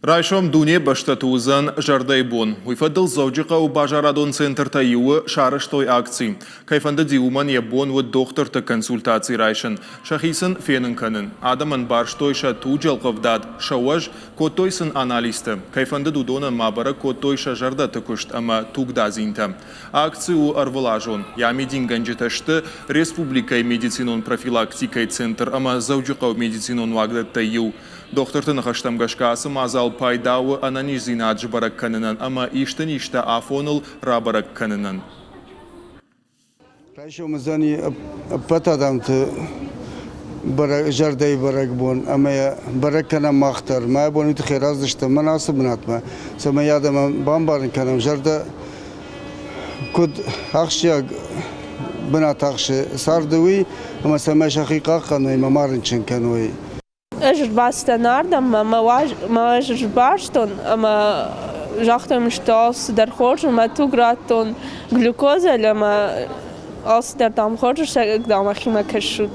Райсом дуне бӕстӕты уыдзӕн зӕрдӕйы бон. Уый фӕдыл Дзӕуджыхъӕуы базарадон центртӕй иуы сарӕзтой акци. Кӕй фӕндыди, уымӕн йӕ бон уыд дохтырты консультаци райсын, сӕхи сын фенын кӕнын. Адӕмӕн барстой сӕ туджы ӕлхъывдад, сӕ уӕз, кодтой сын анализтӕ. Кӕй фӕндыд, уыдонӕн ма бӕрӕг кодтой сӕ зӕрдӕты куыст ӕмӕ тугдадзинтӕ. Акци у ӕрвылазон. Йӕ амидингӕнджытӕ сты республикӕйы медицинон профилактикӕйы центр ӕмӕ Дзӕуджыхъӕуы медицинон уагдӕттӕй иу. Дохтырты ныхӕстӕм гӕсгӕ ацы мадзал пайда у ӕнӕниздзинад сбӕрӕг кӕнынӕн ӕмӕ исты низтӕ афоныл рабӕрӕг кӕнынӕн. Райсом уыдзӕни ӕппӕт адӕмты зӕрдӕйы бӕрӕгбон ӕмӕ йӕ бӕрӕг кӕнӕм мах дӕр. Мӕ бон уый тыххӕй раздзыстӕм мӕн ацы бынатмӕ, цӕмӕй адӕмӕн бамбарын кӕнӕм, зӕрдӕ куыд ахсджиаг бынат ахсы царды, уый, ӕмӕ цӕмӕй сӕхи хъахъхъӕной ӕмӕ ма рынчын кӕной. Ӕз ӕрбацыдтӕн ардӕм ӕмӕ мӕ ӕз сбарстон ӕмӕ загътон, что алцыдӕр хорз у, мӕ туг радтон глюкозӕ ӕмӕ алцыдӕр, дам, хорз у, дам, мӕхимӕ кӕсут.